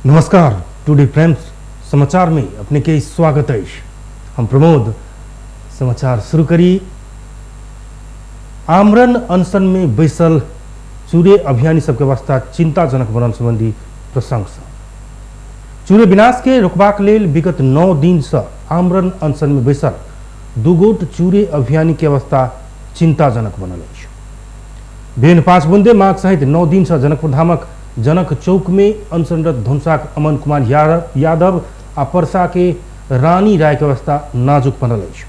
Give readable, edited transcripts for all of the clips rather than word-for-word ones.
नमस्कार, today prime समाचार में अपने के स्वागत है। हम प्रमोद समाचार शुरू करी। आमरण अनशन में बैसल चूरे अभियानी सबके अवस्था चिंताजनक बनल संबंधी प्रसंग से चूरे विनाश के रोकबाक लेल विगत 9 दिन से आमरण अनशन में बैसल दू गोट चूरे अभियानी के अवस्था चिंताजनक बनल अछि। बेन 5 बुंदे माघ सहित 9 दिन से जनकपुर धामक जनक चौक में अनशनरत धनुषाक अमन कुमार यादव आ परसा के रानी राय के अवस्था नाजुक बनल अछि।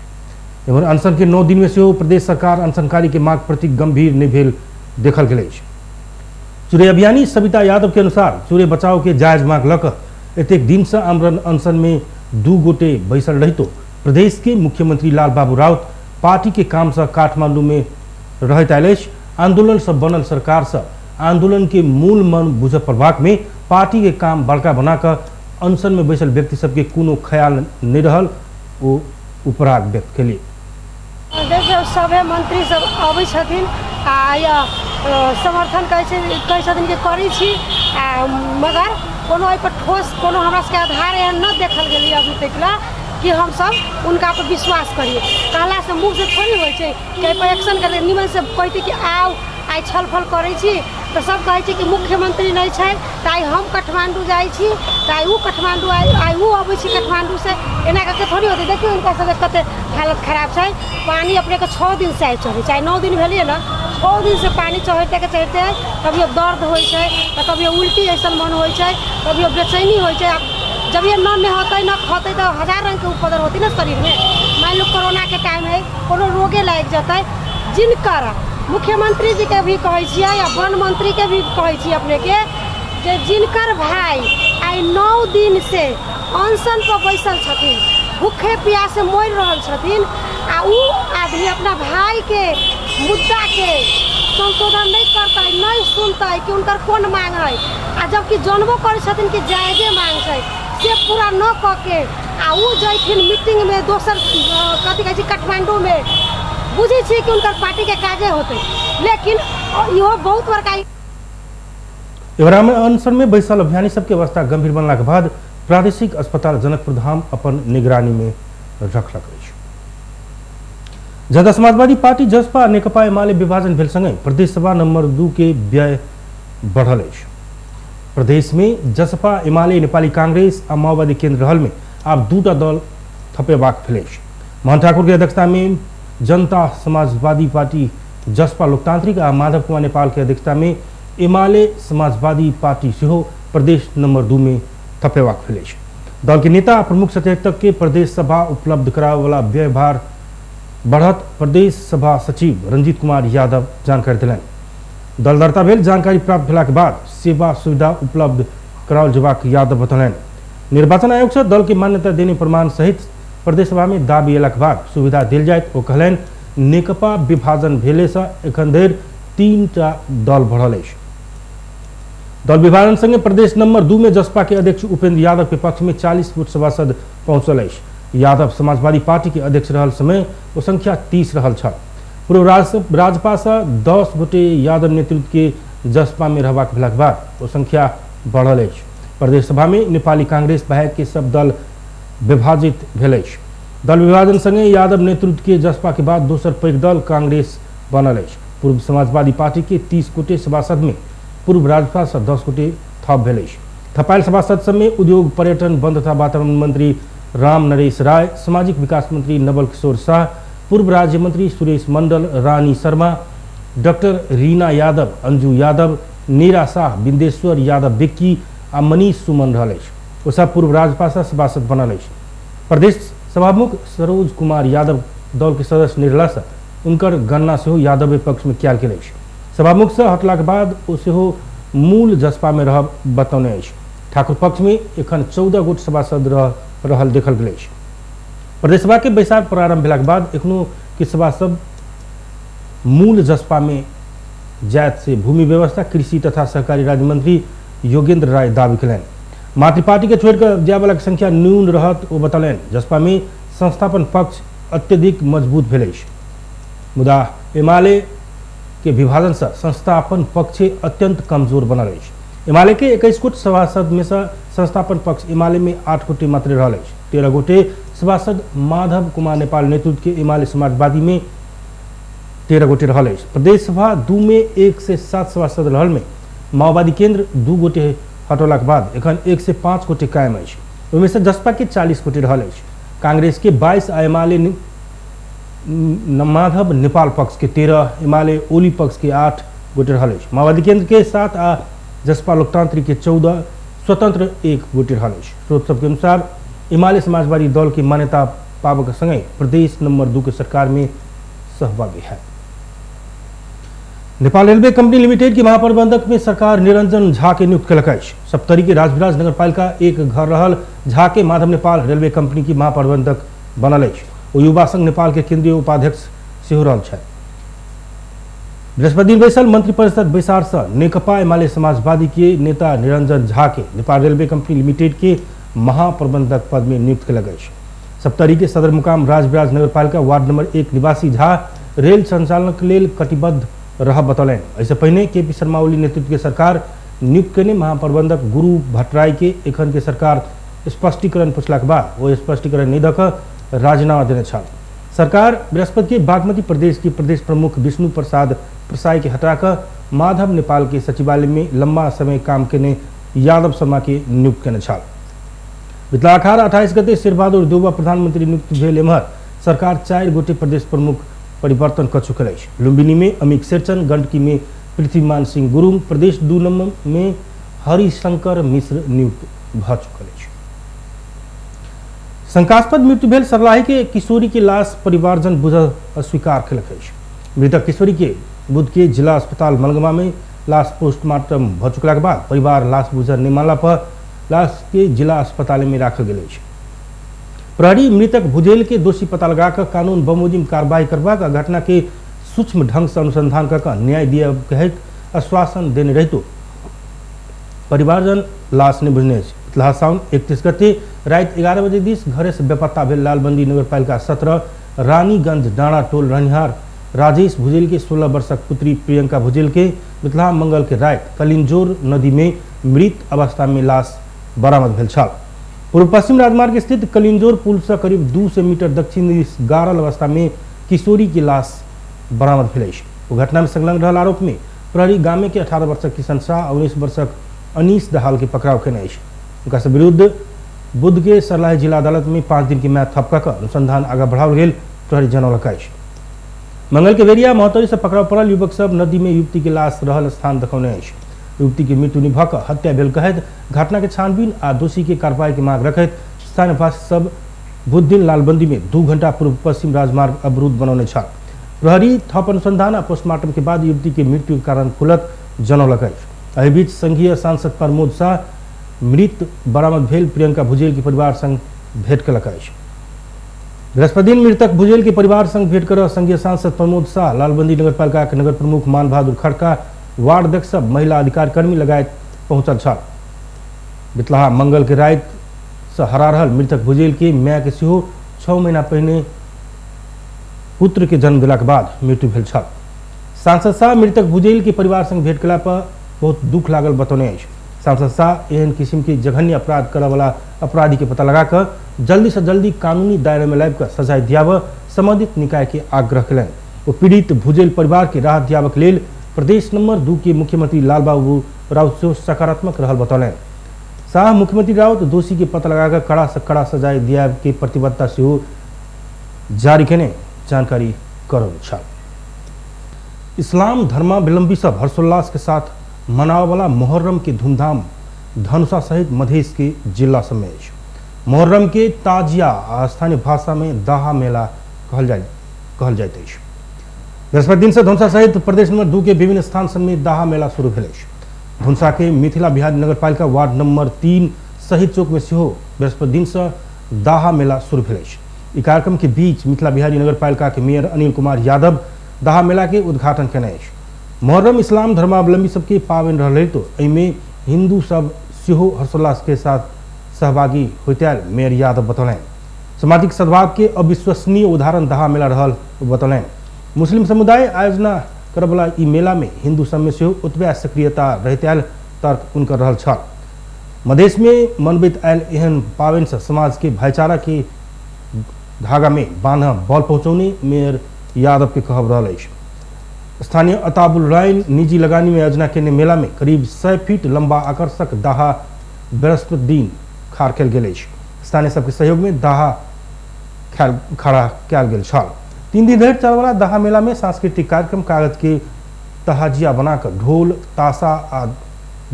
एवं अनशन के 9 दिन में सेहो प्रदेश सरकार अनशनकारी के मांग प्रति गंभीर नहि भेल देखल गेल अछि। चूरे अभियानी सविता यादव के अनुसार चूरे बचाव के जायज मांग लऽ कऽ एतेक दिन से आमरण अनशन में 2 गोटे बैसल रहितो प्रदेश के मुख्यमंत्री लाल बाबू राउत पार्टी के काम से काठमांडू में रहैत आयल अछि। आंदोलन से बनल सरकार से आंदोलन के मूल मन बुझ पड़बाक में पार्टी के काम बड़का बनाकर अनशन में बैसल व्यक्ति सबके कोनो ख्याल नहीं रहल ओ उपराग व्यक्त केली। देखियौ, सभे मंत्री सब अबै छथिन आ या समर्थन कहै छथिन कि करै छी, आ मगर कोनो एहिपर ठोस कोनो हमरा सबके आधार एहन नहि देखल गेलै अभी तक ला कि हमसब उनका पर विश्वास करिए। कहलासँ मुँहसँ थोड़ी होइ छै कि एहिपर एक्शन करतै। निमनसँ कहतै कि आउ आइ छलफल करै छी तऽ सब कहै छै कि मुख्यमंत्री नहि छै तऽ आइ हम काठमाण्डू जाइ छी तऽ आइ ओ काठमाण्डू आइ ओ अबै छी काठमाण्डूसँ, एना कऽ के थोड़ी होतै। देखियौ हिनका सबके कते हालत खराब छै। पानी अपनेके 6 दिनसँ आइ चढ़ै छै, आइ 9 दिन भेलियै ने, 6 दिनसँ पानी चढ़िते के चढ़िते कभियो दर्द होइ छै तऽ कभियो उल्टी अइसन मन होइ छै, कभियो बेचैनी होइ छै। आब जब ये न नहतै न खतै तऽ हजार रङ्गके उपद्रव होतै ने शरीरमे। मानि लो कोरोनाके टाइम है, कोनो रोगे लागि जेतै। जिनकर मुख्यमंत्री जी के भी कहै छियै आ वन मंत्री के भी कहै छियै अपनेके जे जिनकर भाई आइ 9 दिन से अनशन पर बैसल छथिन, भूखे प्यासे मरि रहल छथिन, आ उ आदमी अपना भाई के मुद्दा के संशोधन नहीं करतै, नहीं सुनतै कि उनकर कोन मांग है, आ जबकि जानबो करै छथिन कि जायजे मांग छै से पूरा न कऽ के आ उ जैथिन मीटिंग में दोसर कथी कहै छै काठमांडू में, बुझै छियै कि उनकर पार्टी के काजे होतै। लेकिन इहो बहुत बड़का एवरामे अनशन में बैसल अभियानी सबके अवस्था गंभीर बनला के बाद प्रादेशिक अस्पताल जनकपुर धाम अपन निगरानी में रखलक अछि। जनता समाजवादी पार्टी जसपा नेकपा एमाले विभाजन भेल संगे प्रदेश सभा नंबर 2 के व्यय बढ़ल अछि। प्रदेश में जसपा एमाले नेपाली कांग्रेस आ माओवादी केंद्र रहल में आब 2टा दल थपेबाक भेल अछि। मोहन ठाकुर के अध्यक्षता में जनता समाजवादी पार्टी जसपा लोकतांत्रिक आ माधव कुमार नेपाल के अध्यक्षता में एमाले समाजवादी पार्टी सेहो प्रदेश नंबर 2 में थपेबाक भेल अछि। दल के नेता आ प्रमुख सचेतक के प्रदेश सभा उपलब्ध कराबय वाला व्ययभार बढ़त प्रदेश सभा सचिव रंजीत कुमार यादव जानकारी देलनि। दल दर्ता भेल जानकारी प्राप्त भेला के बाद सेवा सुविधा उपलब्ध कराओल जेबाक यादव बतौलनि। निर्वाचन आयोग से दल के मान्यता देने प्रमाण सहित प्रदेश सभा में दाबी अयलाक बाद सुविधा देल जायत ओ कहलनि। नेकपा विभाजन भेले से एखन धरि 3टा दल बढ़ल अछि। दल विभाजन संगे प्रदेश नंबर 2 में जसपा के अध्यक्ष उपेंद्र यादव के पक्ष में 40 गोट सभासद पहुंचल अछि। यादव समाजवादी पार्टी के अध्यक्ष रहल समय ओ संख्या 30 रहल छल। पूर्व राजपा से 10 गोटे यादव नेतृत्व के जसपा में रहबाक भेलाक बाद ओ संख्या बढ़ल अछि। प्रदेश सभा में नेपाली कांग्रेस बाहेक के सब दल विभाजित भेल अछि। दल विभाजन संगे यादव नेतृत्व के जसपा के बाद दोसर पैघ दल कांग्रेस बनल अछि। पूर्व समाजवादी पार्टी के 30 गोटे सभासद में पूर्व राजपा से 10 गोटे थप भेल अछि। थपायल सभासद सब में उद्योग पर्यटन वन तथा वातावरण मंत्री राम नरेश राय, सामाजिक विकास मंत्री नवल किशोर शाह, पूर्व राज्य मंत्री सुरेश मंडल, रानी शर्मा, डॉक्टर रीना यादव, अंजू यादव, नीरा शाह, बिंदेश्वर यादव बिक्की आ मनीष सुमन रहल अछि। ओ सब पूर्व राजपा से सभासद बनल अछि। प्रदेश सभामुख सरोज कुमार यादव दल के सदस्य नहि रहला से उनकर गणना सेहो यादव पक्ष में कयल गेल अछि। सभामुख से हटलाक बाद ओ सेहो मूल जसपा में रहब बतौने अछि। ठाकुर पक्ष में एखन 14 गोट सभासद रहल देखल गेल अछि। प्रदेश सभा के बैसार प्रारंभ भेलाक बाद एखनो किछु सभासद मूल जसपा में जायत से भूमि व्यवस्था कृषि तथा सहकारी राज्य मंत्री योगेंद्र राय दावी कयलनि। मातृ पार्टी के छोड़िकऽ जायवला के संख्या न्यून रहत ओ बतौलनि। जसपा में संस्थापन पक्ष अत्यधिक मजबूत भेल अछि, मुदा एमाले के विभाजन से संस्थापन पक्ष अत्यंत कमजोर बनल अछि। एमाले के 21 गोट सभासद में से संस्थापन पक्ष एमाले में 8 गोटे मात्र रहल अछि। 13 गोटे सभासद माधव कुमार नेपाल नेतृत्व के एमाले समाजवादी में 13 गोटे रहल अछि। प्रदेश सभा 2 में 107 सभासद रहल में माओवादी केंद्र 2 गोटे हटौलाक बाद एखन 105 गोटे कायम अछि। ओहिमे से जसपा के 40 गोटे रहल अछि। कांग्रेस के 22 आ एमाले माधव नेपाल पक्ष के 13, एमाले ओली पक्ष के 8 गोटे रहल अछि। माओवादी केंद्र के 7 आ जसपा लोकतांत्रिक के 14, स्वतंत्र 1 गोटे रहल अछि। स्रोत सबके अनुसार एमाले समाजवादी दल के मान्यता पाबक संगे प्रदेश नंबर 2 के सरकार में सहभागी है। नेपाल रेलवे कंपनी लिमिटेड के महाप्रबंधक में सरकार निरंजन झा के नियुक्त केलक अछि। सप्तरी के राजविराज नगरपालिका 1 घर रहल झा के माधव नेपाल रेलवे कंपनी की महाप्रबंधक बनल अछि। ओ युवा संघ नेपाल के केंद्रीय उपाध्यक्ष सेहो रहल छथि। बृहस्पति दिन बैसल मंत्रिपरिषद बैसार से नेकपा एमाले समाजवादी के नेता निरंजन झा के नेपाल रेलवे कंपनी लिमिटेड के महाप्रबंधक पद में नियुक्त केलक अछि। सप्तरी के सदर मुकाम राजविराज नगरपालिका वार्ड नंबर 1 निवासी झा रेल संचालन लेल कटिबद्ध रह बतौलनि। एहिसँ पहिने के पी शर्मा ओली नेतृत्व के सरकार नियुक्त केने महाप्रबंधक गुरु भट्टराई के एखन के सरकार स्पष्टीकरण पूछलाक बाद ओ स्पष्टीकरण नहि दऽ कऽ राजीनामा देने छल। सरकार बृहस्पति के बागमती प्रदेश के प्रदेश प्रमुख विष्णु प्रसाद प्रसाई के हटाकर माधव नेपाल के सचिवालय में लंबा समय काम केने यादव शर्मा के नियुक्त केने छल। बितला अखाड़ 28 गते शेरबहादुर देउवा प्रधानमंत्री नियुक्त भेल एम्हर सरकार 4 गोटे प्रदेश प्रमुख परिवर्तन कऽ चुकल अछि। लुम्बिनी में अमित शेरचन, गंडकी में पृथ्वीमान सिंह गुरुंग, प्रदेश 2 नंबर में हरिशंकर मिश्र नियुक्त भऽ चुकल अछि। शंकास्पद मृत्यु भेल सरलाही के किशोरी के लाश परिवारजन बुझल अस्वीकार केलक अछि। मृतक किशोरी के बुध के जिला अस्पताल मलगमा में लाश पोस्टमार्टम भऽ चुकलाक बाद परिवार लाश बुझल नहि मानला पर लाश के जिला अस्पताल में राखल गेल अछि। प्रहरी मृतक भुजेल के दोषी पता लगाकर कानून बमोजिम कार्रवाई करबाक आ घटना के सूक्ष्म ढंग से अनुसंधान कऽ कऽ न्याय दिया कहैत आश्वासन देने रहितो परिवारजन लाश नहि बुझने अछि। पिछला साउन 31 गते राति 11 बजे दिस घरे से बेपत्ता भेल लालबंदी नगरपालिका 17 रानीगंज डाँडा टोल रहनिहार राजेश भुजेल के 16 वर्षक पुत्री प्रियंका भुजेल के मिथिला मंगल के राति कलिंजोर नदी में मृत अवस्था में लाश बरामद भेल छल। पूर्व पश्चिम राजमार्ग स्थित कलिंजोर पुल से करीब 200 मीटर दक्षिण दिस गाड़ल अवस्था में किशोरी की लाश बरामद भेल अछि। ओ घटना में संलग्न रहल आरोप में प्रहरी गामे के 18 वर्षक किशन शाह आ 19 वर्षक अनीस दहाल के पकड़ाव केने अछि। उनका सब विरुद्ध बुध के सरलाही जिला अदालत में 5 दिन की म्याद थप कऽ अनुसंधान आगा बढ़ाओल गेल प्रहरी जनौलक अछि। मंगल के बेरिया महोत्तरी से पकड़ाव पड़ल युवक सब नदी में युवती के लाश रहल स्थान देखौने अछि। युवती के मृत्यु नहि भऽ कऽ हत्या भेल कहैत घटना के छानबीन आ दोषी के कार्रवाई के मांग रखैत स्थानीयवासी सब बुध दिन लालबंदी में 2 घंटा पूर्व पश्चिम राजमार्ग अवरुद्ध बनौने छल। प्रहरी थप अनुसंधान आ पोस्टमार्टम के बाद युवती के मृत्यु के कारण खुलत जनौलक अछि। एहि बीच संघीय सांसद प्रमोद शाह मृत बरामद भेल प्रियंका भुजेल के परिवार संग भेंट केलक अछि। बृहस्पति दिन मृतक भुजेल के परिवार संग भेंट कर संघीय सांसद प्रमोद शाह लालबंदी नगरपालिका के नगर प्रमुख मान बहादुर खड़का, वार्ड अध्यक्ष सब महिला अधिकार कर्मी लगायत पहुंचल छल। बितलाहा मंगल के राति से हरा रहल मृतक भुजेल के माय के सेहो 6 महीना पहिने पुत्र के जन्म देलाक बाद मृत्यु भेल छल। सांसद शाह मृतक भुजेल के परिवार संग भेंट केला पर बहुत दुख लागल बतौने अछि। सांसद शाह एहन किस्म के जघन्य अपराध करऽ वाला अपराधी के पता लगाकर जल्दी से जल्दी कानूनी दायरे में लाबि कऽ सजाय दियाबऽ संबंधित निकाय के आग्रह केलनि। ओ पीड़ित भुजेल परिवार के राहत दियाबक लेल प्रदेश नंबर 2 के मुख्यमंत्री लालबाबू राउत सेहो सकारात्मक रहल बतौलनि। शाह मुख्यमंत्री राउत दोषी के पता लगाकर कड़ा से कड़ा सजाय दियाब के प्रतिबद्धता सेहो जारी केने जानकारी करौने छल। इस्लाम धर्मावलंबी सब हर्षोल्लास के साथ मनावला मुहर्रम के धूमधाम धनुषा सहित मधेश के जिला सब में अछि। मुहर्रम के ताजिया आ स्थानीय भाषा में दाहा मेला कहल जाइत अछि। बृहस्पति दिन से धनुषा सहित प्रदेश नंबर 2 के विभिन्न स्थान सब में दाहा मेला शुरू भेल अछि। धनुषा के मिथिला बिहार नगरपालिका वार्ड नंबर 3 शहीद चौक में सेहो बृहस्पति दिन से दाहा मेला शुरू भेल अछि। ई कार्यक्रम के बीच मिथिला बिहारी नगरपालिका के मेयर अनिल कुमार यादव दाहा मेला के उद्घाटन केने अछि। मुहर्रम इस्लाम धर्मावलंबी सबके पाबनि रहल तो एहिमे हिंदू सब सेहो हर्षोल्लास के साथ सहभागी होइत आयल मेयर यादव बतौलनि। सामाजिक सद्भाव के अविश्वसनीय उदाहरण दाहा मेला रहल बतौलनि। मुस्लिम समुदाय आयोजना करवला ई मेला में हिंदू सब में सेहो ओतबे सक्रियता रहैत आयल तर्क उनकर रहल छल। मधेश में मनबैत आयल एहन पाबनि से समाज के भाईचारा के धागा में बान्ह बल पहुँचौने मेयर यादव के कहब रहल अछि। स्थानीय अताबुल राय निजी लगानी में आयोजना केने मेला में करीब 100 फीट लंबा आकर्षक दाहा बृहस्पति दिन खाड़ कयल गेल अछि। स्थानीय सबके सहयोग में दाहा खड़ा कयल गेल छल। 3 दिन धरि चलवला दाहा मेला में सांस्कृतिक कार्यक्रम, कागज के तहाजिया बनाकर ढोल ताशा आ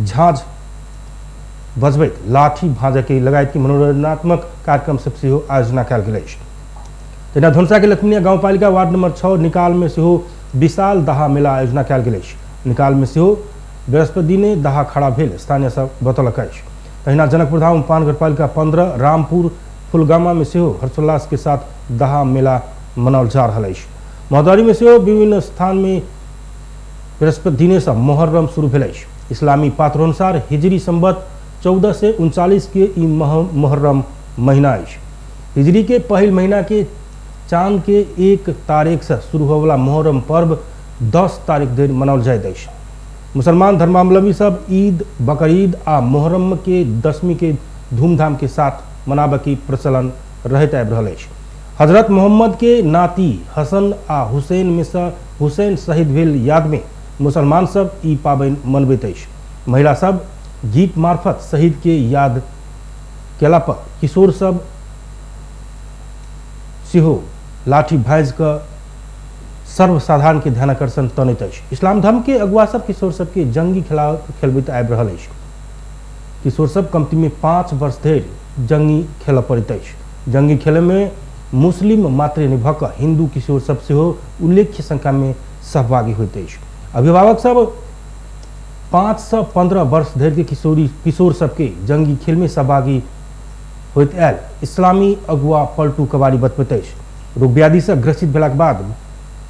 झाँझ बजबैत लाठी भाँजके के लगायत के मनोरंजनात्मक कार्यक्रम सब सेहो आयोजना कयल गेल अछि। तहिना धनुषा के लक्ष्मीनिया गाउँपालिका वार्ड नंबर 6 निकाल में सेहो विशाल दाहा मेला आयोजना कयल गेल अछि। निकाल में सेहो बृहस्पति दिने दाहा खड़ा भेल स्थानीय सब बतौलक अछि। तहिना जनकपुरधाम उपमहानगरपालिका 15 रामपुर फुलगामा में सेहो हर्षोल्लास के साथ दाहा मेला मनाओल जा रहल अछि। महोदरी में सेहो विभिन्न स्थान में बृहस्पति दिने से मुहर्रम शुरू भेल अछि। इस्लामी पात्र अनुसार हिजरी संवत 1439 के ई मुहर्रम महीना अछि। हिजरी के पहिल महीना के चांद के 1 तारीख से शुरू होवला मुहर्रम पर्व 10 तारीख धरि मनाओल जाइत अछि। मुसलमान धर्मावलंबी सब ईद, बकरीद आ मुहर्रम के 10वीं के धूमधाम के साथ मनाबे के प्रचलन रहैत आबि रहल अछि। हजरत मोहम्मद के नाती हसन आ हुसैन में से हुसैन शहीद भेल याद में मुसलमान सब ई पाबनि मनबैत अछि। महिला सब गीत मार्फत शहीद के याद केला पर किशोर सब सेहो लाठी भाँजि कऽ सर्वसाधारण के ध्यानाकर्षण तनैत अछि। इस्लाम धर्म के अगुआ सब किशोर सबके जंगी खेलबैत आबि रहल अछि। किशोर सब कमती में 5 वर्ष धरि जंगी खेलऽ पड़ैत अछि। जंगी खेल में मुस्लिम मात्रे नहि भऽ कऽ हिन्दू किशोर सब सेहो उल्लेख्य संख्या में सहभागी होइत अछि। अभिभावक सब 5 से 15 वर्ष धरि के किशोर सबके जंगी खेल में सहभागी होइत आयल इस्लामी अगुआ पलटू कबाड़ी बतबैत अछि। रोग व्याधि से ग्रसित भेलाक बाद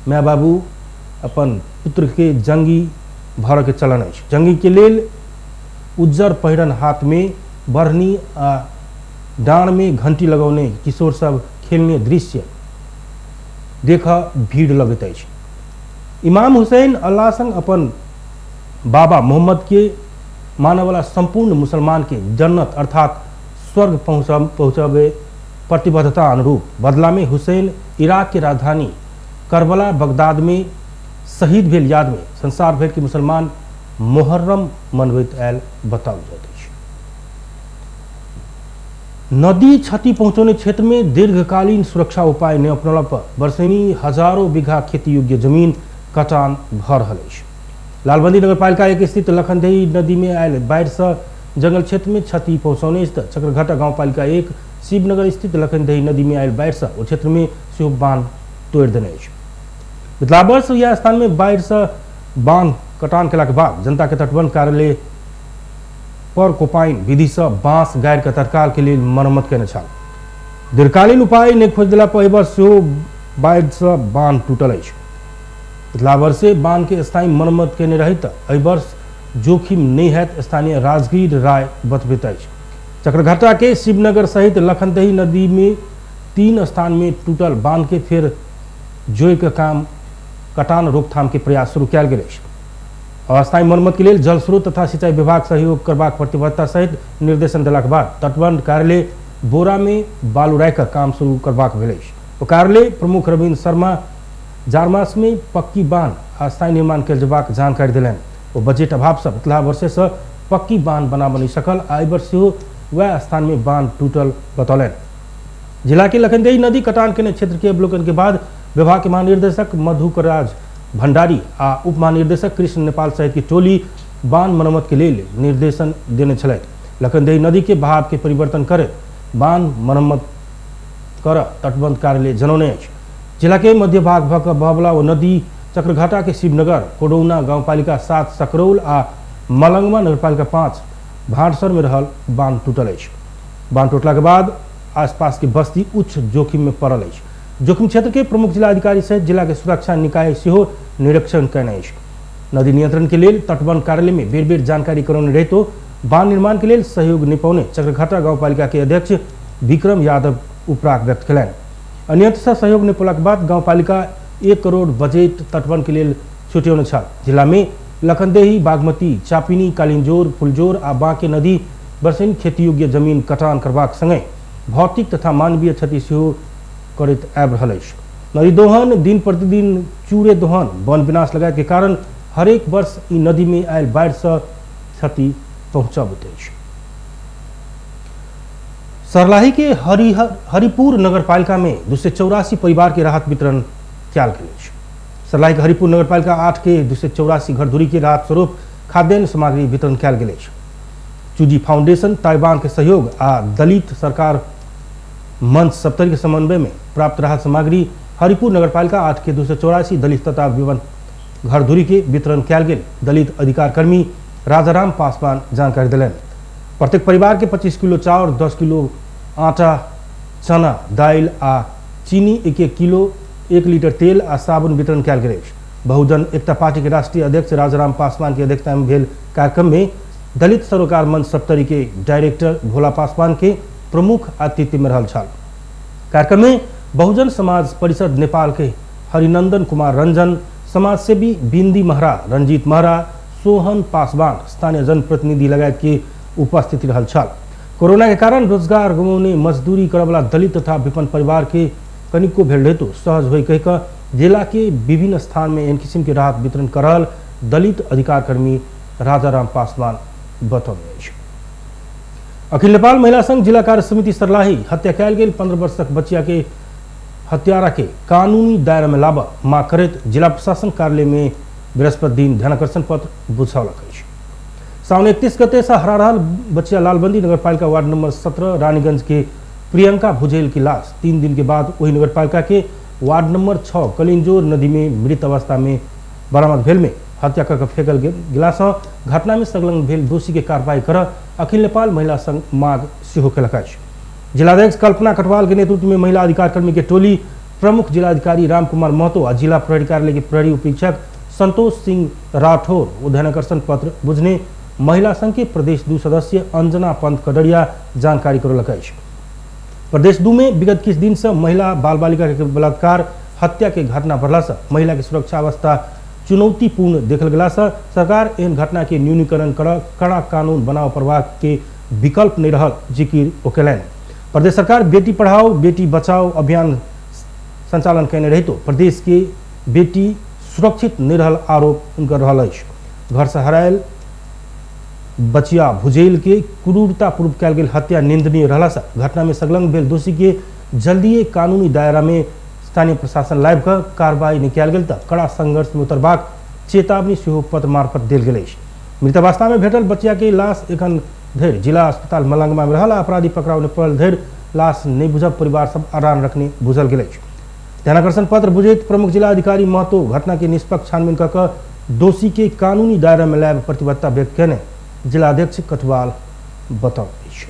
माय बाबू अपन पुत्र के जंगी भरऽ के चलन अछि। जंगी के लेल उज्जर पहिरन हाथ में बढ़नी आ डाँड़ में घंटी लगौने किशोर सब खेलने दृश्य देख भीड़ लगैत अछि। इमाम हुसैन अल्लाह संग अपन बाबा मोहम्मद के मानवला संपूर्ण मुसलमान के जन्नत अर्थात स्वर्ग पहुँचाबे प्रतिबद्धता अनुरूप बदला में हुसैन इराक के राजधानी करबला बगदाद में शहीद भेल याद में संसार भर के मुसलमान मुहर्रम मनबैत आयल बताओल जाइत अछि। नदी क्षति पहुँचौने क्षेत्र में दीर्घकालीन सुरक्षा उपाय नहि अपनौला पर वर्षेनी हजारों बीघा खेती योग्य जमीन कटान भऽ रहल अछि। लालबंदी नगरपालिका 1 स्थित लखनदेही नदी में आयल बाढ़ि से जंगल क्षेत्र में क्षति पहुँचौने अछि। चक्रघाटा गाउँपालिका 1 शिवनगर स्थित लखनदेही नदी में आयल बाढ़ि से ओ क्षेत्र में सेहो बांध तोड़ि देने अछि। पिछला वर्ष यह स्थान में बाढ़ि से बांध कटान केलाक बाद जनता के तटबंध कार्यालय पर कोपाइन विधि से बांस गाड़ि के तत्काल के लेल मरम्मत केने छल। दीर्घकालीन उपाय नहि खोजि देला पर एहि वर्ष सेहो बाढ़ि से बांध टूटल अछि। पिछला वर्षे बांध के स्थायी मरम्मत केने रही तऽ एहि वर्ष जोखिम नहि हैत, स्थानीय राजगीर राय बतबैत अछि। चक्रघाटा के शिवनगर सहित लखनदेही नदी में 3 स्थान में टूटल बांध के फेर जोड़ के काम कटान रोकथाम के प्रयास शुरू कयल गेल अछि। अस्थायी मरम्मत के लेल जल स्रोत तथा सिंचाई विभाग सहयोग करबाक प्रतिबद्धता सहित निर्देशन देलाक बाद तटबंध कार्यालय बोरा में बालू राखि कऽ काम शुरू करबाक भेल अछि। ओ कार्यालय प्रमुख रविन्द्र शर्मा जारमास में पक्की बांध अस्थायी निर्माण कयल जेबाक जानकारी देलनि। ओ बजट अभाव से पिछला वर्षे से पक्की बांध बनाबऽ नहि सकल आ एहि वर्ष सेहो वएह स्थान में बांध टूटल बतौलनि। जिला के लखनदेही नदी कटान केने क्षेत्र के अवलोकन के बाद विभाग के महानिर्देशक मधुकराज भंडारी आ उप महानिर्देशक कृष्ण नेपाल सहित की टोली बांध मरम्मत के लेल निर्देशन देने छलथि। लखनदेही नदी के बहाव के परिवर्तन करैत बांध मरम्मत कर तटबंध कार्यालय जनौने अछि। जिला के मध्य भाग भऽ कऽ बहवला ओ नदी चक्रघाटा के शिवनगर, कोडौना गाउँपालिका 7 सकरौल आ मलंगमा नगरपालिका 5 भाटसर में रहल बांध टूटल अछि। बांध टूटला के बाद आसपास के बस्ती उच्च जोखिम में पड़ल अछि। जोखिम क्षेत्र के प्रमुख जिलाधिकारी सहित जिला के सुरक्षा निकाय सेहो निरीक्षण कयने अछि। नदी नियंत्रण के लेल तटबंध कार्यालय में बेर बेर जानकारी करौने रहितो बांध निर्माण के लेल सहयोग नहि पौने चक्रघाटा गाउँपालिका के अध्यक्ष विक्रम यादव उपराग व्यक्त कयलनि। अन्यत्र से सहयोग नहि पौलाक बाद गाउँपालिका 1 करोड़ बजट तटबंध के लेल छुट्यौने छल। जिला में लखनदेही, बागमती, चापिनी, कालिंजोर, फुलजोर आ बांके नदी वर्षेनी खेतीयोग्य जमीन कटान करबाक संगे भौतिक तथा मानवीय क्षति सेहो करैत आबि रहल अछि। नदी दोहन, दिन प्रतिदिन चूरे दोहन, वन विनाश लगायत के कारण हरेक वर्ष ई नदी में आयल बाढ़ि से क्षति पहुंचाबैत अछि। सरलाही के हरिपुर नगरपालिका में 284 परिवार के राहत वितरण कयल गेल अछि। सरलाही के हरिपुर नगरपालिका 8 के 284 घर दूरी के राहत स्वरूप खाद्यान्न सामग्री वितरण कयल गेल अछि। चूजी फाउंडेशन ताइवान के सहयोग आ दलित सरकार मंच सप्तरी के समन्वय में प्राप्त राहत सामग्री हरिपुर नगरपालिका 8 के 284 दलित तथा विभिन्न घर दूरी के वितरण कयल गेल दलित अधिकार कर्मी राजाराम पासवान जानकारी दिलनि। प्रत्येक परिवार के 25 किलो चाउर, 10 किलो आटा, चना, दालि आ चीनी 1-1 किलो, 1 लीटर तेल आ साबुन वितरण कयल गेल अछि। बहुजन एकता पार्टी के राष्ट्रीय अध्यक्ष राजाराम पासवान के अध्यक्षता में भेल कार्यक्रम में दलित सरोकार मंच सप्तरी के डायरेक्टर भोला पासवान के प्रमुख आतिथ्य में रहल छल। कार्यक्रम में बहुजन समाज परिषद नेपाल के हरिनंदन कुमार रंजन, समाजसेवी बिंदी महरा, रंजीत महरा, सोहन पासवान, स्थानीय जनप्रतिनिधि लगायत के उपस्थिति रहल छल। कोरोना के कारण रोजगार गुमाउने मजदूरी करवला दलित तथा विपन्न परिवार के कनिको भेल हेतु सहज होई कहि कऽ जिला के विभिन्न स्थान में एहन किसिम के राहत वितरण करल दलित अधिकार कर्मी राजाराम पासवान बतौने अछि। अखिल नेपाल महिला संघ जिला कार्य समिति सरलाही हत्या कयल गेल 15 वर्षक बच्चिया के हत्यारा के कानूनी दायरा में लाबऽ मांग करैत जिला प्रशासन कार्यालय में बृहस्पति दिन ध्यानाकर्षण पत्र बुझौलक अछि। साउन 31 गते से हरा रहल बच्चिया लालबंदी नगरपालिका वार्ड नंबर 17 रानीगंज के प्रियंका भुजेल की लाश 3 दिन के बाद वही नगरपालिका के वार्ड नंबर 6 कलिंजोर नदी में मृत अवस्था में बरामद भेल में हत्या कर फेंकल गेला से घटना में संलग्न भेल दोषी के कार्रवाई कर अखिल नेपाल महिला संघ मांग सेहो केलक अछि। जिलाध्यक्ष कल्पना कटवाल के नेतृत्व में महिला अधिकार कर्मी के टोली प्रमुख जिलाधिकारी राम कुमार महतो आ जिला प्रहरी कार्यालय के प्रहरी उपरीक्षक संतोष सिंह राठौर ओ ध्यानाकर्षण पत्र बुझने महिला संघ के प्रदेश 2 सदस्य अंजना पंत कडरिया जानकारी करौलक अछि। प्रदेश 2 में विगत किछु दिन से महिला बाल बालिका के बलात्कार हत्या के घटना बढ़ला से महिला के सुरक्षा अवस्था चुनौतीपूर्ण देखल गेला से सरकार एहन घटना के न्यूनीकरण कर कड़ा कानून बनाव पड़बाक के विकल्प नहीं रहल जिकिर ओ केलनि। प्रदेश सरकार बेटी पढ़ाओ बेटी बचाओ अभियान संचालन कयने रहितो प्रदेश के बेटी सुरक्षित नहीं रहल आरोप हुनकर रहल अछि। घर से हरायल बचिया भुजेल के क्रूरतापूर्वक कयल गेल हत्या निंदनीय रहला से घटना में संलग्न भेल दोषी के जल्दिए कानूनी दायरा में स्थानीय प्रशासन लाबि कऽ कार्रवाई नहि कयल गेल तऽ कड़ा संघर्ष में उतरबाक चेतावनी सेहो पत्र मार्फत देल गेल अछि। मृतावस्था में भेटल बचिया के लाश एखन धरि जिला अस्पताल मलंगमा में रहल आ अपराधी पकड़ाव नहि पड़ल धरि लाश नहि बुझब परिवार सब आराम रखने बुझल गेल अछि। ध्यानाकर्षण पत्र बुझैत प्रमुख जिला अधिकारी महतो घटना के निष्पक्ष छानबीन कऽ कऽ दोषी के कानूनी दायरा में लाबि प्रतिबद्धता व्यक्त कयने जिलाध्यक्ष कटवाल बतौने अछि।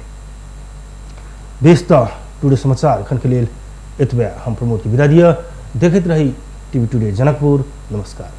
बेस तऽ टुडे समाचार एखन के लेल एतबे। हम प्रमोद के विदा दिअ। देखैत रही टीवी टुडे जनकपुर। नमस्कार।